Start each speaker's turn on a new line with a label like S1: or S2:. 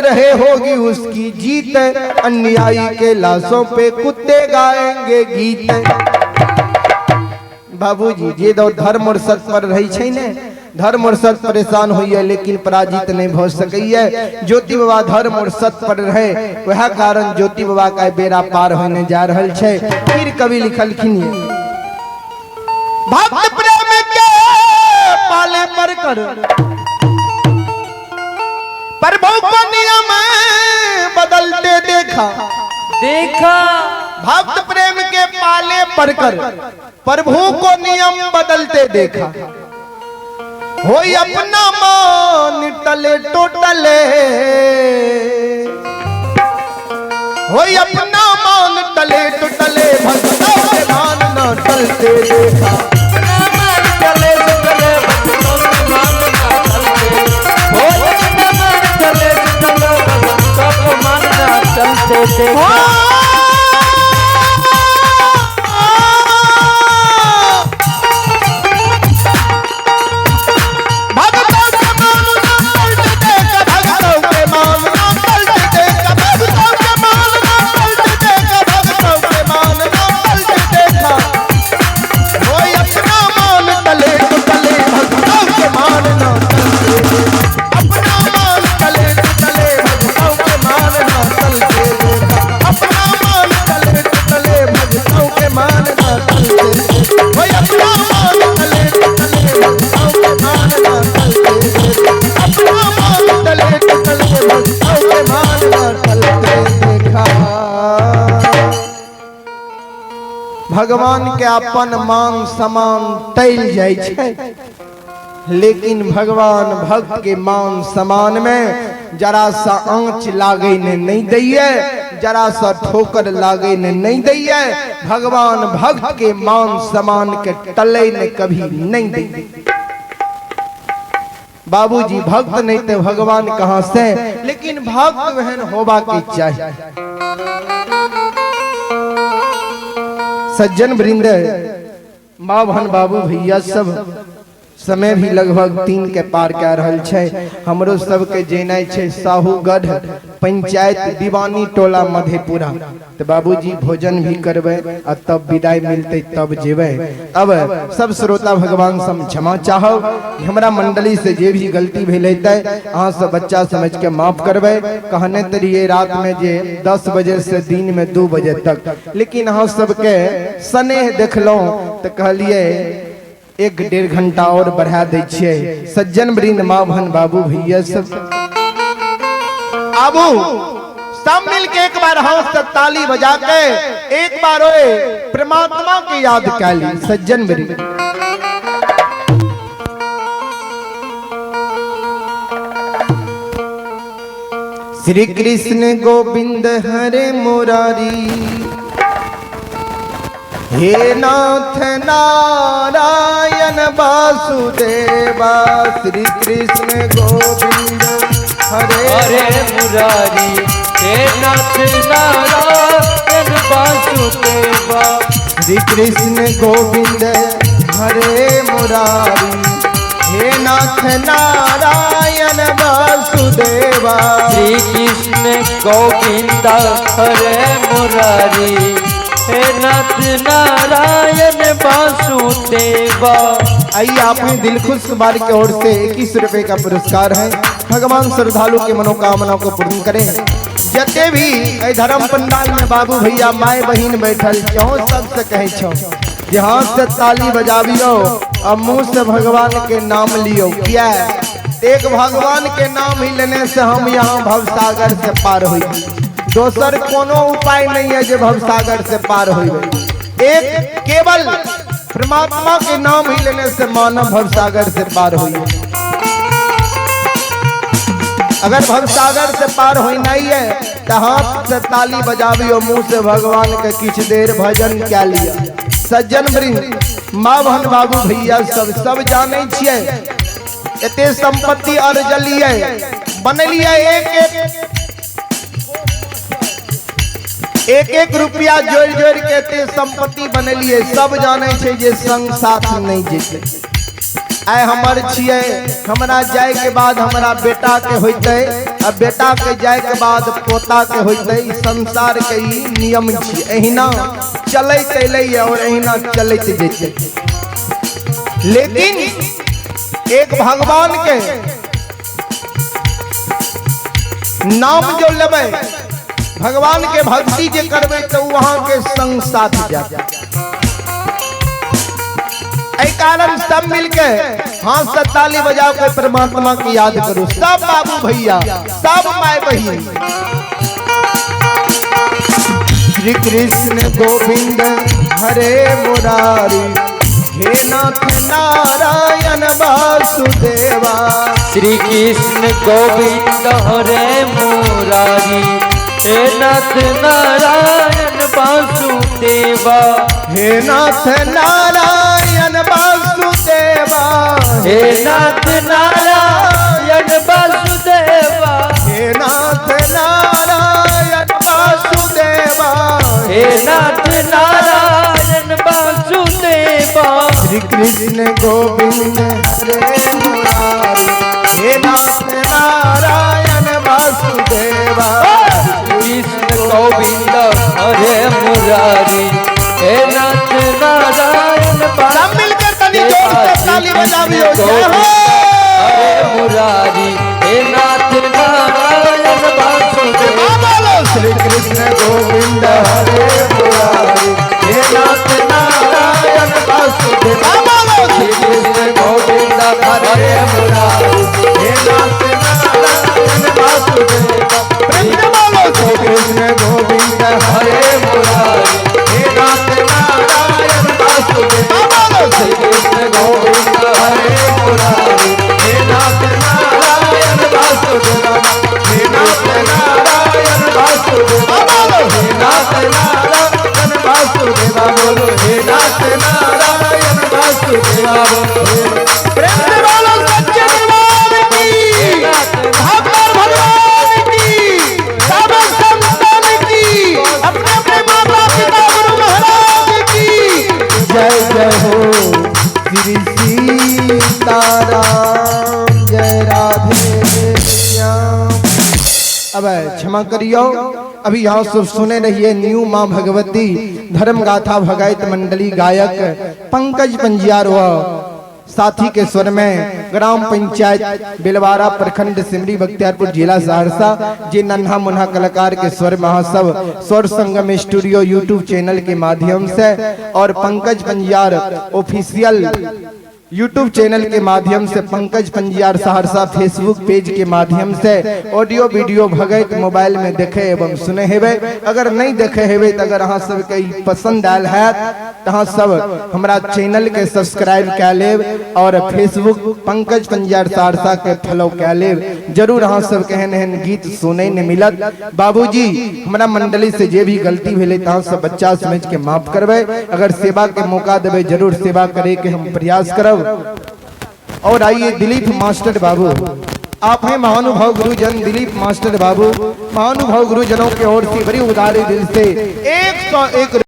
S1: रहे होगी उसकी जीत, अन्यायी के लाशों पे कुत्ते गाएंगे गीत। बाबूजी जे दो धर्म और सत्य पर रही छै ने, धर्म और सत्य परेशान होइए लेकिन पराजित नहीं भ सकैए। ज्योति बाबा धर्म और सत्य पर रहे, वह कारण ज्योति बाबा का बेड़ा पार होने जा रहल छै। फिर कवि लिखलखिन ये, भक्त प्रेम के पाले पर कर प्रभु को नियम बदलते देखा,
S2: देखा
S1: भक्त प्रेम के पाले पर कर प्रभु को नियम बदलते देखा, होई अपना मान टले टोटले, होई अपना मान टले टोटले, भक्तों के मान न टलते देखा।
S2: चले चले भक्तों के मान ना चलते, हो अपना मान चले चलो भक्तों के मान ना चलते देखा।
S1: भक्तों के मान ना टलते देखा, भक्तों के मान ना टलते देखा, भक्तों के मान ना टलते देखा, भक्तों के मान ना टलते देखा, होई अपना मान टले तो टले, भक्तों के मान ना टलते देखा। अपना मान टले तो टले, भक्तों के मान ना टलते देखा। अपना मान टले तो टले, भक्तों के मान ना टलते देखा। होई अपना मान टले तो टले, भक्तों के मान ना टलते देखा। अपना मान टले तो टले, भक्तों के मान ना टलते देखा। भगवान के अपन मान समान तैल जाइ छै, लेकिन भगवान भक्त के मान समान में जरा सा आँच लागे ने नहीं दैये, जरा सा ठोकर लागे ने नहीं दैये। भगवान भक्त के मान समान के टले ने कभी नहीं दैये। बाबूजी भक्त नहीं तो भगवान कहाँ से, लेकिन भक्त वहन होबा के चाहिए। सज्जन वृंद, माँ बहन बाबू भैया सब, समय भी लगभग 3 के पार कए रहल छै। हमरो सबके जेनाइ छै साहूगढ़ पंचायत दीवानी टोला मधेपुरा। तो बाबूजी भोजन भी करबै आ तब विदाई मिलते तब जेबै। अब सब श्रोता भगवान से हम क्षमा चाहब, हमरा मंडली से जे भी गलती भेल हेतै अहाँ सब बच्चा समझ के माफ करबै। कहने तऽ रहियै रात में जे 10 बजे से दिन में 2 बजे तक, लेकिन अहाँ सबके स्नेह देखलहुँ तऽ कहलियै 1-1.5 घंटा और बढ़ा दै छियै। सज्जन वृंद, माँ बहन बाबू भैया सब आबू सब मिल के एक बार हाथ से ताली बजा के एक बार ओए परमात्मा के याद कैली। सज्जन वृंद, श्री कृष्ण गोविंद हरे मुरारी, हे नाथ नारायण वासुदेवा, श्री कृष्ण गोविंद हरे
S2: हरे मुरारी, हे नाथ नारायण वासुदेवा,
S1: श्री कृष्ण गोविंद हरे मुरारी, हे नाथ नारायण वासुदेवा,
S2: श्री कृष्ण गोविंद हरे मुरारी, हे नाथ नारायण वासुदेवा।
S1: आइए आपने दिलखुश कुमार की ओर से 21 रुपए का पुरस्कार है। भगवान श्रद्धालु के मनोकामना को पूर्ण करें। जते भी एहि धर्म पंडाल में बाबू भैया my बहिन बैठल छो, सबसे कहै छो जे हाथ से ताली बजाबियो और मुंह से भगवान के नाम लियो। किया एक भगवान के नाम ही लेने से हम यहाँ भवसागर से पार हुई, दोसर कोनो उपाय नहीं है जो भवसागर से पार हुई। एक केवल परमात्मा के नाम ही लेने से मानव भवसागर से पार हुई। अगर भवसागर से पार होई नहीं है तो हाथ से ताली बजाबी और मुंह से भगवान के किछ देर भजन क्या लिया। सज्जन वृंद, माँ बहन बाबू भैया सब सब जाने छियै एते संपत्ति अर्जलियै बनलियै एक एक एक रुपया जोड़ जोड़ के एते संपत्ति बनलियै। सब जाने छै जे संग साथ नहीं जेतै। आइ हमर छियै, हमरा जाय के बाद हमरा बेटा के होइतै अब बेटा के जाए के बाद पोता के होते, संसार के ई नियम छी, एहिना चलैत अयलै और एहिना चलैत जेतै। लेकिन एक भगवान के नाम जो लेबै, भगवान के भक्ति जे करबै तो वहां के संग साथ जाते। एहि कारण सब मिलके हाथ से ताली बजाओ के परमात्मा की याद करो। सब बाबू भैया, सब my बहिन। श्री कृष्ण गोविंद हरे मुरारी, हे नाथ नारायण वासुदेवा।
S2: श्री कृष्ण गोविंद हरे मुरारी, हे नाथ नारायण वासुदेवा।
S1: हे नाथ नारायण वासुदेवा,
S2: हे नाथ नारायण वासुदेवा,
S1: हे नाथ नारायण वासुदेवा,
S2: हे नाथ नारायण वासुदेवा।
S1: श्री कृष्ण गोविंद हरे मुरारी, हे नाथ नारायण वासुदेवा।
S2: कृष्ण गोविंद हरे मुरारी, हे नाथ नारायण।
S1: सब मिलकर तनी जोर से ताली बजाबियो। जय हो
S2: हरे मुरारी, हे नाथ नारायण वासुदेवा।
S1: बोलो श्री कृष्ण गोविंद हरे मुरारी, हे नाथ नारायण वासुदेवा। बोलो
S2: श्री कृष्ण गोविंद हरे मुरारी,
S1: हे नाथ नारायण वासुदेवा। प्रेम से बोलो श्री कृष्ण गोविंद
S2: हरे मुरारी,
S1: हे नाथ नारायण वासुदेवा। बोलो
S2: श्री कृष्ण गोविंद हरे मुरारी,
S1: हे नाथ नारायण वासुदेवा, हे नाथ नारायण वासुदेवा। बोलो
S2: हे नाथ
S1: नारायण वासुदेवा। बोलो
S2: हे नाथ नारायण वासुदेवा।
S1: प्रेम से बोलो सच्चे दरबार की, भागवत भगवान की, सब संतन की, अपने अपने माता पिता गुरु महाराज की जय जय हो। श्री सीताराम जय राधे श्याम। अब क्षमा करियो, अभी यहाँ सब सुने रहिए न्यू माँ भगवती धर्म गाथा भगायत मंडली गायक पंकज पंजियार व साथी के स्वर में ग्राम पंचायत बेलवारा प्रखंड सिमरी बख्तियारपुर जिला सहरसा जे नन्हा मुन्हा कलाकार के स्वर महोत्सव स्वर संगम स्टूडियो यूट्यूब चैनल के माध्यम से और Pankaj Panjiyar official YouTube channel के माध्यम से, पंकज पंजियार सहरसा फेसबुक पेज के माध्यम से ऑडियो वीडियो भगैत मोबाइल में देखे एवं सुने हेबे। अगर नहीं देखे हेबे तो अगर अहाँ सबके पसंद आयल है तो अहाँ सब हमरा चैनल के सब्सक्राइब कए लेब और फेसबुक पंकज पंजियार सहरसा के फॉलो कए लेब। जरूर अहाँ सबके एहन एहन गीत सुनै ने मिलत। बाबूजी हमरा मंडली से जे भी गलती भेलै तो अहाँ सब बच्चा समझ के माफ करबै। अगर सेवा के मौका देबै जरूर सेवा करे के हम प्रयास करब। और आइए दिलीप मास्टर बाबू, आप हैं महानुभाव गुरुजन दिलीप मास्टर बाबू। महानुभाव गुरुजनों की ओर से बड़ी उदारी दिल से 101